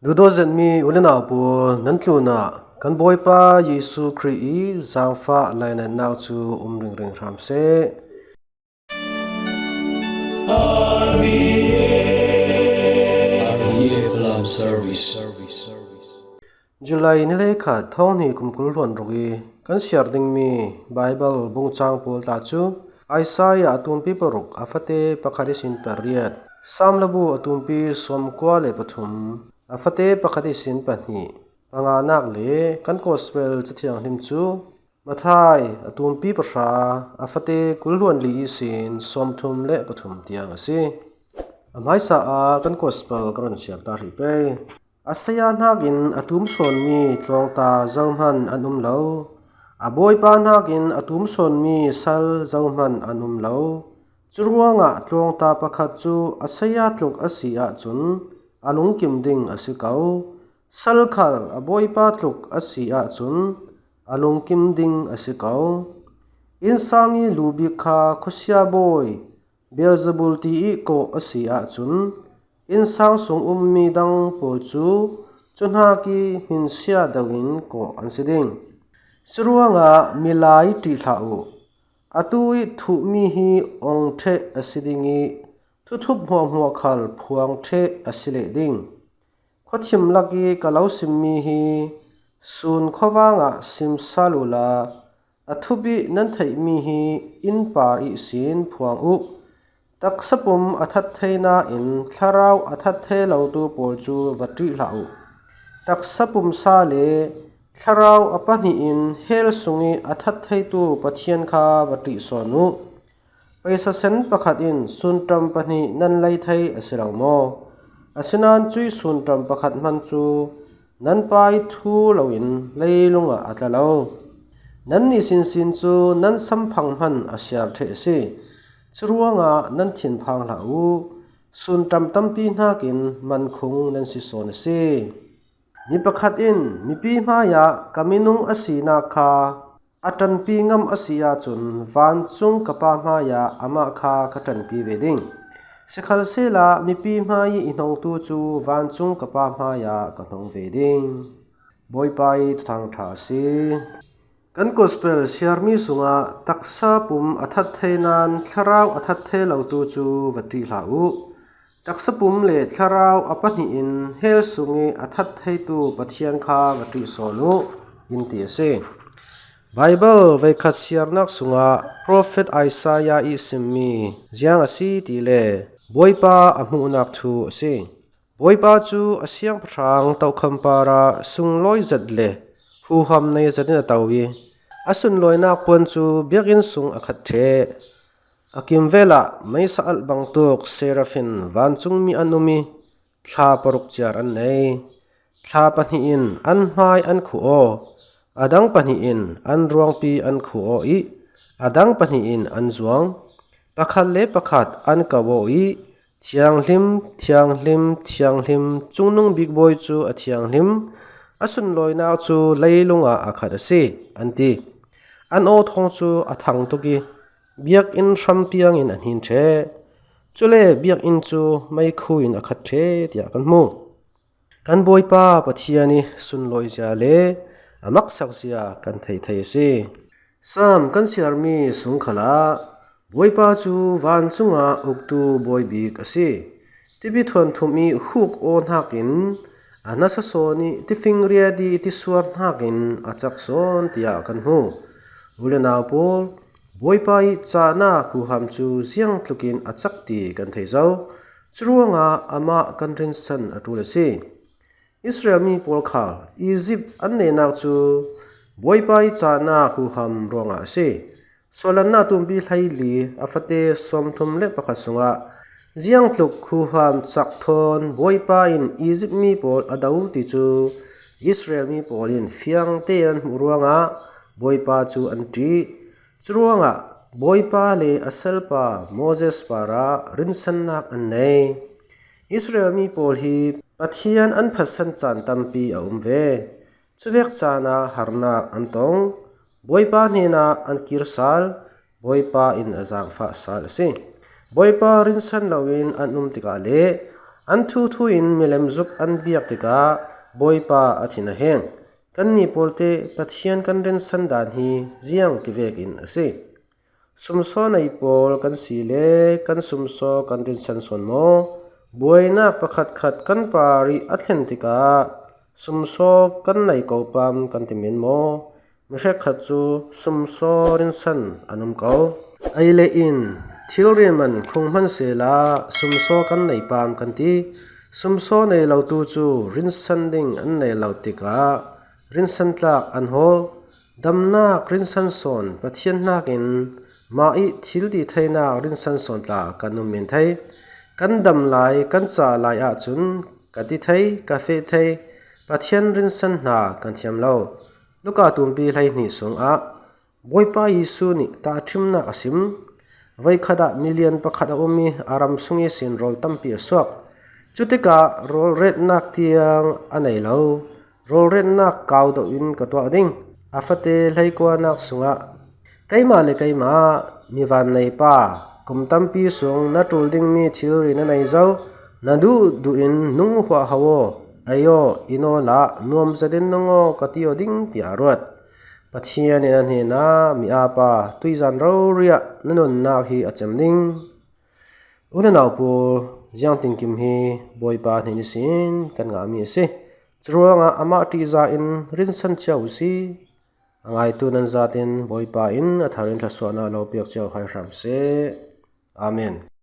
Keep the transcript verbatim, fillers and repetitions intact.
Duhdawt zetmi u le nau pawl, nan tlunah kan Bawipa Jesu Khrih i zangfah lainatnak cu um ringring hram seh. R T F Love Service. July ni hleikhat, thawng hnih kum kul hluan ruk i kan siar dingmi Baibal bungcang pawl tla cu Isaiah a tumpi paruk, a fate pakhat ihsin pariat, Sam labu a tumpi sawmkua le pathum, a fate pakhat ihsin pahnih, panganak le kan Gospel Cathianghlim cu Matthai a tumpi pahra, a fate kul hluan li ihsin sawmthum le pathum tiang a si. A hmaisa ah kan Gospel ka run siar ta rih pei. A saya hnakin a tum sawnmi tlawngta zohman an um lo. A Bawipa hnakin a tum sawnmi sal zohman an um lo. Curuangah tlawngta pakhat cu a saya tluk a si ahcun a lungkim ding a si ko. Sal khal a Bawipa tluk a si ahcun a lungkim ding a si ko. Innsang i lu bik kha khuasia bawi Beelzebul ti i kawh a si ahcun, innsang sung ummi dang pawl cu cu hnak i hminsia deuh in kawh an si ding. Curuangah milai ṭih hlah u. Atu i thuhmi hi ong ṭheh a si ding i thuthup hmuahhmuah khal phuang ṭheh a si leh ding. Khuathim lak i ka lo simmi hi sun khuavang ah sim sal uhla, a thup i nan theihmi hi inn par ihsin phuang uh. Taksa pum a that thei nain thlarau a that thei lotu pawl cu va ṭih hlah uh. Taksa pumsa le thlarau a pahnih in hell sung i a that theitu Pathian kha va ṭih sawn uh. Paisa sen pakhat in sunṭam pahnih nan lei thei a si lo maw? Asinain cuih sunṭam pakhat hman cu nan Pa i thu loin leilung ah a tla lo. Nannih sinsin cu nan samphang hman a siar ṭheh a si. Curuangah nan thinphang hlah u. Sunṭam tampi hnakin mankhung nan si sawn a si. Mi pakhat in mipi hmaiah ka minung a sinak kha a ṭanpi ngam a si ahcun, vancung ka Pa hmaiah amah kha ka ṭanpi ve ding. Sikhalsehla mipi hmai i hnongtu cu vancung ka Pa hmaiah ka hnong ve ding. Bawipa i Thuthang ṭha a si. Kan Gospel siarmi sungah taksa pum a that thei nain thlarau a that thei lotu cu va ṭih hlah u. Taksa pum le thlarau a pahnih in hell sung i a that theitu Pathian kha va ṭih sawn u, in ti a si. Baibal veikhat siarnak sungah profet Isaiah i simmi ziang a si ti le Bawipa a hmuhnak thu a si. Bawipa cu a siangpahrang tokham parah sunglawi zet le huham nei zet in a to i a sunlawinak puan cu biakinn sung a khat ṭheh. A kimvel ah meisa alh bangtuk serafin vancungmi an um i thla paruk ciar an nei. Thla pahnih in an hmai an khuh aw, a dang pahnih in an ruangpi an khuh aw i a dang pahnih in an zuang. Pakhat le pakhat an ko aw i, "Thianghlim, thianghlim, thianghlim, Cungnung Bik Bawi cu a thianghlim, a sunlawinak cu leilung ah a khat a si," an ti. An aw thawng cu a thang tuk i biakinn hram tiangin a hnin ṭheh. Cule biakinn cu meikhu in a khat ṭheh tiah kan hmu. Kan Bawipa Pathian i sunlawizia le a maksakzia kan thei thei a si. Sam kan siarmi sung khalah Bawipa cu vancungah uktu bawi bik a si. Tipi thuanthum i huk aw hnakin a nasa sawn i tifingriat i tisuar hnakin a cak sawn tiah kan hmu. U le nau pawl, Bawipa i cahnak huham cu ziangtlukin a cak ti kan thei zo. Curuangah amah kan rinsan a ṭul a si. Israel mi pawl khal Izipt an nehnak cu Bawipa i cahnak huham ruangah a si. Sawlnatnak tumpi hleili a fate sawmthum le pakhat sungah ziangtluk huham cak thawn Bawipa in Izipt mi pawl a do ti cu Israel mi pawl in fiang tein an hmuh ruangah Bawipa cu an ṭih. Curuangah Bawipa le a salpa Moses parah rinsannak an nei. Israel mi pawl hi Pathian an phatsan caan tampi a um ve. Cuvek caan ah harnak an tong. Bawipa hnenah an kir sal. Bawipa in a zaangfah sal a si. Bawipa rinsan loin an um tikah le An thu thu in milem zuk an biak tikah Bawipa a thin a heng. Kannih pawlte Pathian kan rinsan dan hi ziang kivekin a si. Sumsaw nei pawl kan si le kan sumsaw kan rinsan sawn maw? Buainak pakhatkhat kan parih a thlen tikah sumsaw kan nei ko pam kan ti men maw? Mi hrekkhat cu sumsaw rinsan an um ko. Ei le in thilri man khung hman sehla sumsaw kan nei pam kan ti. Sumsaw nei lotu cu rinsan ding an nei lo tikah rinsan tlak an hawl. Damnak rinsan sawn Pathian hnakin mah ih thil ti theinak rinsan sawn tla kan um men thei. Kan dam lai kan cah lai ahcun ka ti thei, ka feh thei, Pathian rinsan hna kan thiam lo. Luka tumpi hleihnih sungah Bawipa Jesuh nih tahṭhimnak a sim. Voikhat ah milian pakhat a um ih a ram sung ihsin rawl tampi a suak. Cutikah rawl retnak tiang a nei lo. Rawl retnak kau deuh in ka tuah ding. A fate hleikuanak sungah keimah le keimah mi vanneipa, kum tampi sung na ṭul dingmi thilri na nei zo, na duh duh in nung huahho aw, ei aw, in aw lah nuam zetin nung aw ka ti aw ding, tiah a ruat. Pathian in a hnenah, mi apa, tuizan rori ah na nunnak hi a cem ding. U le nau pawl, ziangtinkim hi Bawipa hnen ihsin kan ngahmi a si. Curuangah amah ṭihza in rinsan cio u si. A ngaitu nan zatin Bawipa in a thar in thluasuahnak lo piak cio hai hram seh. Amen.